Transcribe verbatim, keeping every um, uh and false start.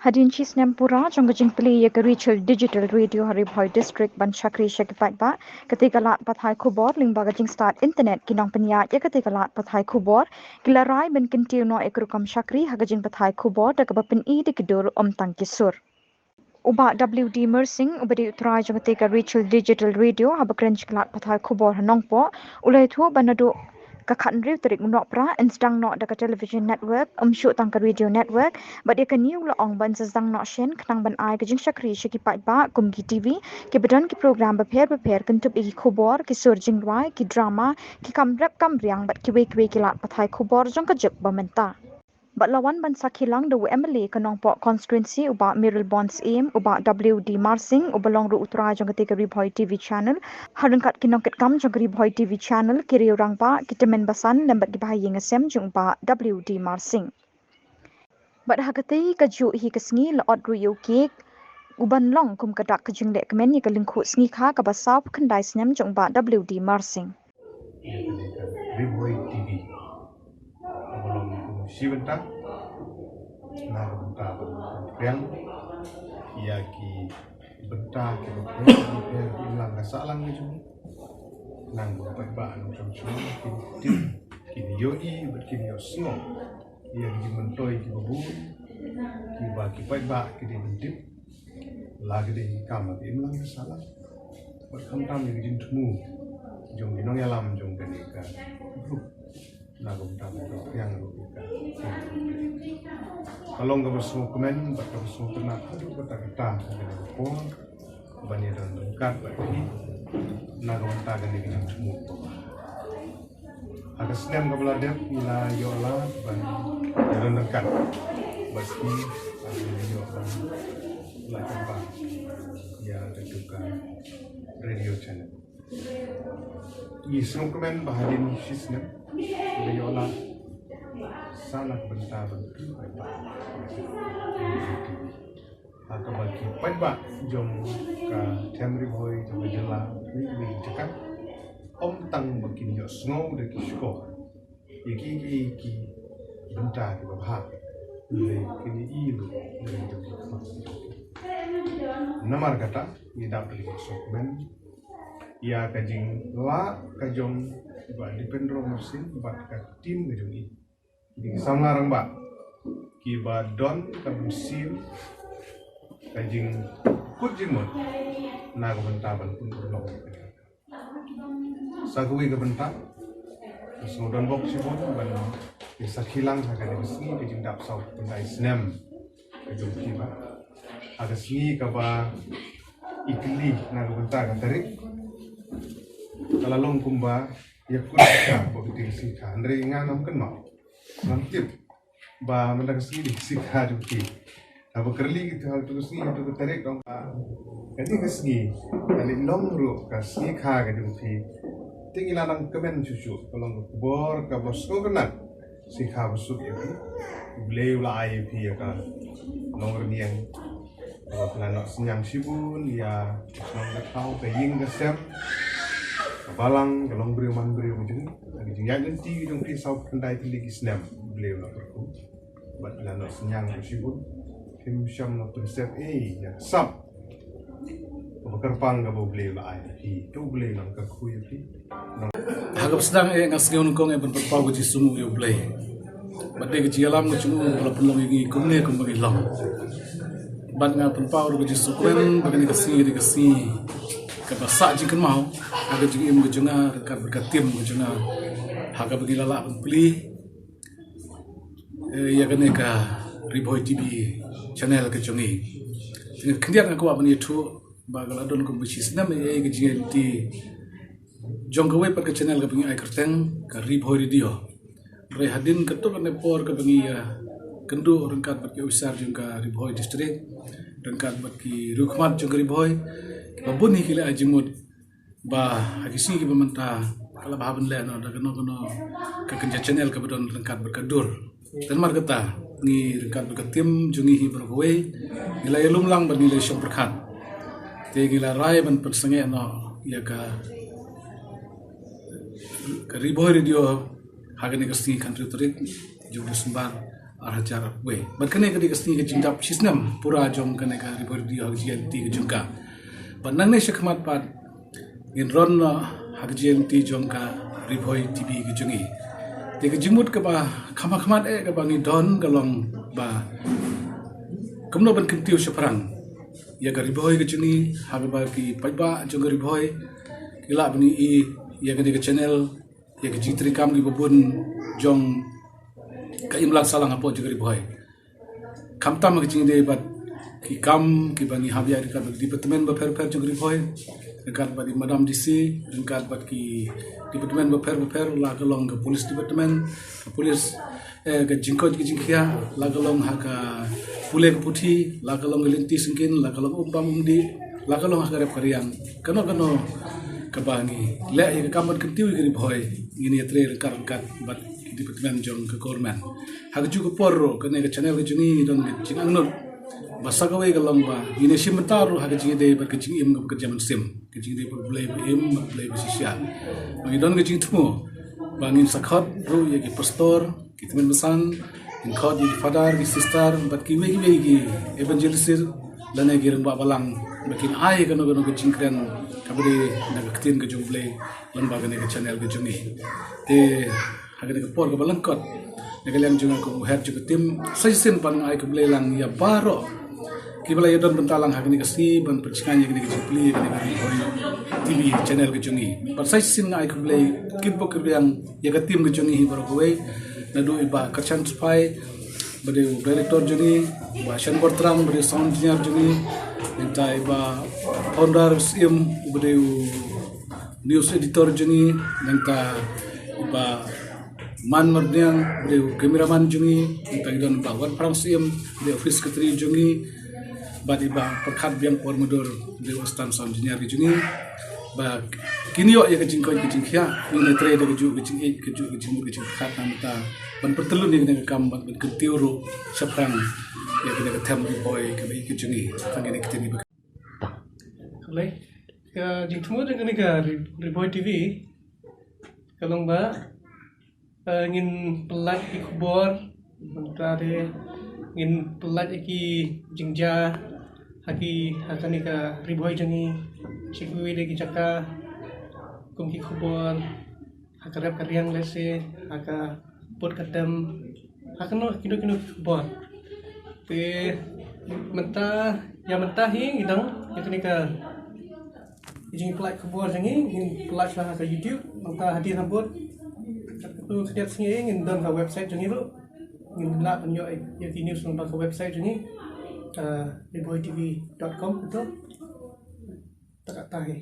Hadien shi snem pura jong ka jingplie ïa ka Ri Chul Digital Radio ha Ri Bhoi District ban shakri sha ki paidbah, katei ka lad pathai khubor lyngba ka jingstad internet ki nongpynïaid ïa katei ka lad pathai khubor ki la rai ban kyntiew noh ïa ka rukom shakri ha ka jingpathai khubor da kaba pyni da ki dur ym tang ki sur. U Bah W D Mersing, uba dei u trai jong katei ka Ri Chul Digital Radio, haba kren sha ki lad pathai khubor ha Nongpoh, u la ïathuh ba naduh ka khathynriew tarik u Nohprah yn sdang noh da ka television network, ym shuh tang ka radio network, bad ïa kane u la ong ban sa sdang noh shen khnang ban ai ka jingshakri sha ki paidbah kum ki T V kiba don ki program bapher bapher, kynthup ïa ki khubor, ki sur jingrwai, ki drama, ki kam rep kam riang bad kiwei kiwei ki lad pathai khubor jong ka juk ba mynta. Bad la wan ban sakhi lang da u M L A ka Nongpoh Constituency, u Bah Mayralborn Syiem, u Bah W D Marsing, uba long ruh u trai jong katei ka Ri Bhoi T V Channel, ha ryngkat ki nongkitkam jong ka Ri Bhoi T V Channel, ki riew rangbah, ki tymmen basan lem bad ki bahaïing hasem jong u Bah W D Marsing. Bad ha katei ka juh hi ka sngi la ot ruh ïa u cake, uban long kum ka dak ka jingleh kmen ïa ka lyngkhuh sngi kha kaba saw phew khyndai snem jong u Bah W D Marsing. Ri Bhoi T V. Ka ba long kum shi bynta. Na ka bynta ban pdiang ïa ki bynta kiba pher kiba pher ki imlang ka sahlang ka jong ngi. Nang ba paidbah nongshong shnong kin tip, kin ïohi bad kin ïohsngew ïa ki jingmyntoi kiba bun kiba ki paidbah ki dei ban tip. La ki dei ki kam ba ki imlang ki sahlang. Bad khamtam ïa ki jingthmu jong ki nongïalam jong kane ka group. Na ka bynta ban pdiang ruh ïa ka. Ka long kaba sngewkmen bad kaba sngewtynnat haduh katta katta ha kane ka por ban ïadon ryngkat bad phi na ka bynta kane ka jingthmu kaba ha ka snem kaba la dep ngi la ïoh lad ban ïadon ryngkat bad phi, ngi la ïoh ban lait kyrpang ïa katu ka radio channel. Ngi sngewkmen ba hadien shi snem ngi la ïoh lad sa na ka bynta ban pynpaw ha kaba ki paidbah jong ka them Ri Bhoi jong ka jylla, ri ri jaka, ym tang ba kin ïohsngew da ki shkor ïa ki ki ki bynta kiba bha, hynrei kin ïohi ruh da ki khmat. Namar kata ngi dap da ki sngewkmen ïa ka jinglah ka jong Bah Dipendro Marsing bad ka team ka jong i. Ki samla rangbah kiba don ka mynsiem ka jingkut jingmut na ka bynta ban pynurlong. Sa kawei ka bynta, ka sngewdon bok shibun ban ïa sakhi lang ha kane ka sngi ka jingdap saw phew khyndai snem ka jong phi ba ha ka sngi kaba i kylli na ka bynta ka tarik. Ka la long kumba ïa kut ka ba ka dei ka sngi kha, hynrei nga ngam kynmaw, ngam tip ba mynta ka sngi dei ka sngi kha jong phi. Haba kyrli kita ha katu ka sngi, ha katu ka tarik, dong ba kane ka sngi ka leit long ruh ka sngi kha ka jong phi. Te ngi la nang kmen shuh shuh, ka long ka khubor kaba sngewtynnat. Sngi kha ba suk ïa phi. U Blei u la ai ïa phi ïa ka nongrynïeng. Ba phi la noh synñiang shibun ïa ka shnong ka thaw, ka ïing ka sem, ka balang, ka longbriew manbriew ka jong ngi. Ka jingïaid lynti ka jong phi saw phew khyndai tylli ki snem U Blei u la kyrkhu. Bad phi la noh synñiang shibun. Phim shym la pynsep ei ïa ka sap kaba kyrpang kaba U Blei u la ai ïa phi. To U Blei u nang kyrkhu ïa phi. Ha kaba sdang eh nga sngew nyngkong eh ban pynpaw ka jingsngewnguh ïa U Blei. Bad dei ka jingïalam ka jong u ba la pynlong ïa ngi kumne kumba ngi long. Bad nga pynpaw ruh ka jingsngewkmen ba kane ka sngi dei ka sngi kaba sah jingkynmaw ha ka jingim ka jong nga ryngkat bad ka team ka jong nga, ha kaba ngi la lah ban plie, eh, ïa kane ka Ri Bhoi T V channel ka jong ngi. Te nga khyndiat nga kwah ban ïathuh ba ka la don kumba shi snem eh ka jingïaid lynti jong kawei pat ka channel kaba ngi ai kyrteng ka Ri Bhoi Radio. Hynrei hadien katto katne por kaba ngi ïakynduh ryngkat bad ki officer jong ka Ri Bhoi District, ryngkat bad ki riewkhmat jong ka Ri Bhoi, kiba bun hi ki la ai jingmut ba ha ki sngi kiba mynta ka la bha ban leh noh da kano kano ka kynja channel kaba don ryngkat bad ka dur. Te namar kata ngi ryngkat bad ka team jong ngi hi baroh kawei ngi la ïalum lang bad ngi la ïashong pyrkhat. Te ngi la rai ban pynsangeh noh ïa ka, ka Ri Bhoi Radio ha kane ka sngi khathynriew tarik jong u December ar hajar arphew. Bad kane ka dei ka sngi ka jingdap shisnem pura jong kane ka Ri Bhoi Radio ha ka jingïaid lynti ka jong ka. Bad nangne shakhmat pat ngin ron noh ha ka jingïaid lynti jong ka Ri Bhoi TV ka jong ngi. Te ka jingmut kaba kham hakhmat eh kaba ngi don ka long ba kumno ban kyntiew shaphrang ïa ka Ri Bhoi ka jong ngi, ha kaba ki paidbah jong ka Ri Bhoi ki lah ban ïohi ïa kane ka channel, ïa ka jingtrei kam kiba bun jong ka imlang sahlang hapoh jong ka Ri Bhoi. Khamtam ha ka jingïadei bad ki kam kiba ngi hap ïa ryngkat bad ki department bapher bapher jong ka Ri Bhoi, ryngkat bad i Madam DC, ryngkat bad ki department bapher bapher, la ka long ka police department, ka police, eh, ka jingkoit ka jingkhiah, la ka long ha ka pule ka puthi, la ka long ka lynti syngkien, la ka long um bam um dih, la ka long ha ka rep ka riang. Kano kano kaba ngi leh ïa ka kam ban kyntiew ïa ka Ri Bhoi, ngin ïatrei ryngkat ryngkat bad ki department jong ka government. Ha kajuh ka por ruh kane ka channel ka jong ngi ngi don ka jingangnud ba sa kawei ka long ba ngin ïashim bynta ruh ha ka jingïadei bad ka jingim kaba kynja mynsiem, ka jingïadei bad U Blei ba im bad U Blei ba shisha. Ba ngi don ka jingthmu ba ngin sa khot ruh ïa ki pastor, ki tymmen basan, ngin khot ïa ki father, ki sister bad kiwei kiwei ki evangelist lane ki rangbah balang ba kin ai kano kano ka jingkren kaba dei na ka ktien ka jong U Blei lyngba kane ka channel ka jong ngi. Te ha kane ka por kaba lyngkot, na ka liang jong nga kum u head jong ka team, sa shisien pat nga ai khublei lang ïa baroh kiba la ïadon bynta lang ha kane ka sngi ban pynshngaiñ ïa kane ka jingplie ïa kane ka Ri Bhoi TV channel ka jong ngi. Bad sa shisien nga ai khublei kyrpang kyrpang ïa ka team ka jong ngi hi baroh kawei, naduh i Bah Karshan Suphai ba dei u director jong ngi, Bah Shanbor Tram ba dei u sound engineer jong ngi, nangta i Bah Founder Syiem ba dei u news editor jong ngi, nangta i Bah Man Mardiang ba dei u cameraman jong ngi, nangta ngi don Bah Wanphrang Syiem ba dei office secretary jong ngi, bad i Bah Pyrkhat Biang Por Madur ba dei u assistant sound engineer ka jong ngi. Ba kin ïoh ïa ka jingkoit ka jingkhiah, ngin ïatrei da kajuh ka jingïeit, kajuh ka jingmut, ka jingpyrkhat na ka bynta ban pyntyllun ïa kane ka kam, ban, ban kyntiew ruh shaphrang ïa kane ka them Ri Bhoi kaba ïeit ka jong ngi. Tang kine ki ktien kiba Khublei. Ka jingthmu jong kane ka Ri-, Ri Bhoi TV ka long ba, eh, ngin pyllait ki khubor, mynta de ngin pyllait ïa ki jingjia ha ki, ha kane ka Ri Bhoi jong ngi, sha kiwei de ki jaka, kum ki khubor ha ka rep ka riang lehse, ha ka put ka tem, ha kano kino kino ki khubor. Te mynta, ïa mynta hi ngi dang ïa kane ka jingpyllait khubor jong ngi, ngin pyllait sha ha ka YouTube, nangta hadien habud katto katne sngi ngin don ha website jong ngi ruh. Ngin lah ban ïoh ïa ki news lyngba ka website jong ngi, ah, ribhoitv dot com, betul? Tang katta hi.